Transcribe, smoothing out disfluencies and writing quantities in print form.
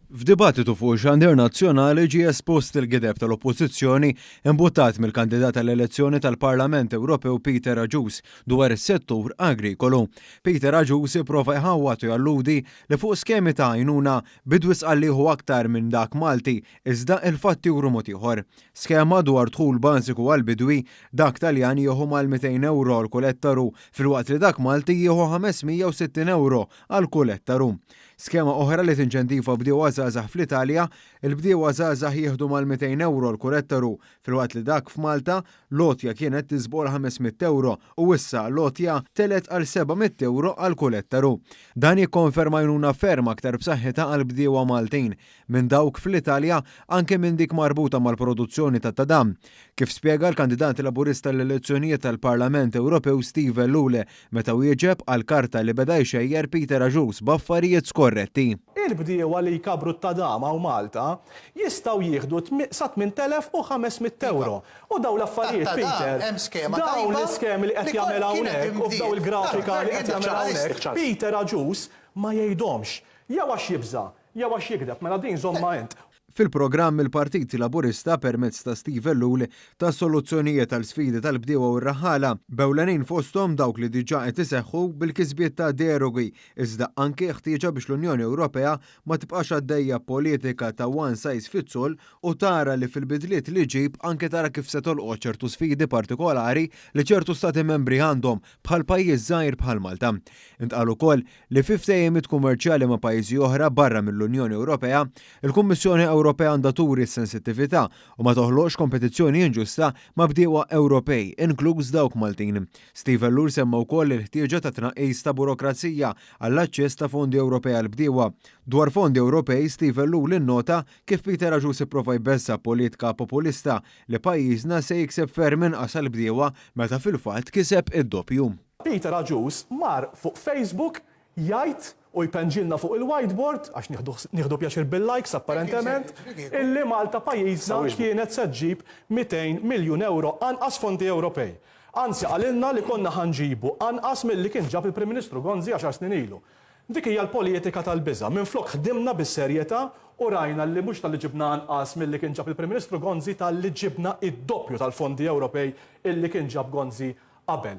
F'dibattitu fuq xandir nazzjonali ġie espost il-gideb tal-Oppożizzjoni imbuttat mill-kandidat għall-elezzjoni tal-Parlament Ewropew Peter Agius dwar is-settur agrikolu. Peter Agius ipprova jħawwad u jalludi li fuq skemi ta' għajnuna bidwi Sqalli jieħu aktar minn dak Malti iżda il-fatti juru mod ieħor. Skema dwar dħul bażiku għall-bidwi, dak Taljan jieħu mal-200 ewro għal kull ettaru filwaqt li dak Malti jieħu 560 ewro għal kull ettaru. Skema oħra li tinċentiva bdiewa żgħażagħ fl-Italja, il-bdiewa żgħażagħ jieħdu mal-200 ewro l kull ettaru, filwaqt li dak f'Malta, l-għotja kienet tiżboq l-500 ewro u issa l-għotja telgħet għal 700 ewro għal kull ettaru. Dan jikkonferma għajnuna ferm aktar b'saħħitha għall-bdiewa Maltin minn dawk fl-Italja anke minn dik marbuta mal-produzzjoni tat-tadam, kif spjega l-kandidat Laburista għall-elezzjonijiet tal-Parlament Ewropew Steve Ellul Meta wieġeb għal karta li beda jxejjer Peter Agius b'affarijiet skorretti. Il-bdiewa li jkabbru t-tadam hawn Malta jistgħu jieħdu sa 8,500 ewro. U dawn l-affarijiet, Peter, f'dawn l-iskemi li qed jagħmel hawnhekk u f'dawn il-grafika li qed jagħmel hawnhekk, Peter Agius ma jgħidhomx. Jew għax jibża', jew għax jigdeb, mela din żommha int. Fil-programm il-Partit Laburista permezz ta' Steve Ellul ta soluzzjonijiet għal sfidi tal-bdiewa u r-raħħala, b'ewlenin fosthom dawk li diġà qed iseħħu bil-kisbiet ta' derogi iżda anki ħtieġa biex l-Unjoni Ewropea ma tibqax għaddejja b'politika ta' one size fits all u tara li fil-bidliet li ġġib anke tara kif se tolqot ċertu sfidi partikolari li ċertu stati membri għandhom bħal pajjiż żgħir bħal Malta. Intqal ukoll li fi ftehimiet kummerċjali ma' pajjiżi oħra barra mill-Unjoni Ewropea, il-Kummissjoni Ewropea għandha turi s-sensittività u ma toħloqx kompetizzjoni inġusta ma' bdiewa Ewropej, inkluż dawk Maltin. Steve Ellul semma wkoll il-ħtieġa ta' tnaqqis ta' burokrazija għall-aċċess ta' fondi Ewropej għall-bdiewa. Dwar fondi Ewropej, Steve Ellul innota kif Peter Agius ipprova jbeżża' b'politika populista li pajjiżna se jikseb ferm inqas għall-bdiewa meta fil-fatt kiseb id-doppju. Peter Agius mar fuq Facebook jgħid u jpenġilna fuq il-whiteboard, għax nieħdu pjaċir bil-likes apparentement, illi Malta pajjiżna kienet se ġġib 200 miljun ewro anqas fondi Ewropej. Anzi qalilna li konna ħa nġibu anqas milli kien ġab il-Prim Ministru Gonzi għaxar snin ilu. Dik hija l-politika tal-biża'. Minflok ħdimna bis-serjetà u rajna li mhux talli ġibna anqas milli kien ġab il-Prim Ministru Gonzi talli ġibna id-doppju tal-fondi Ewropej illi kien ġab Gonzi qabel.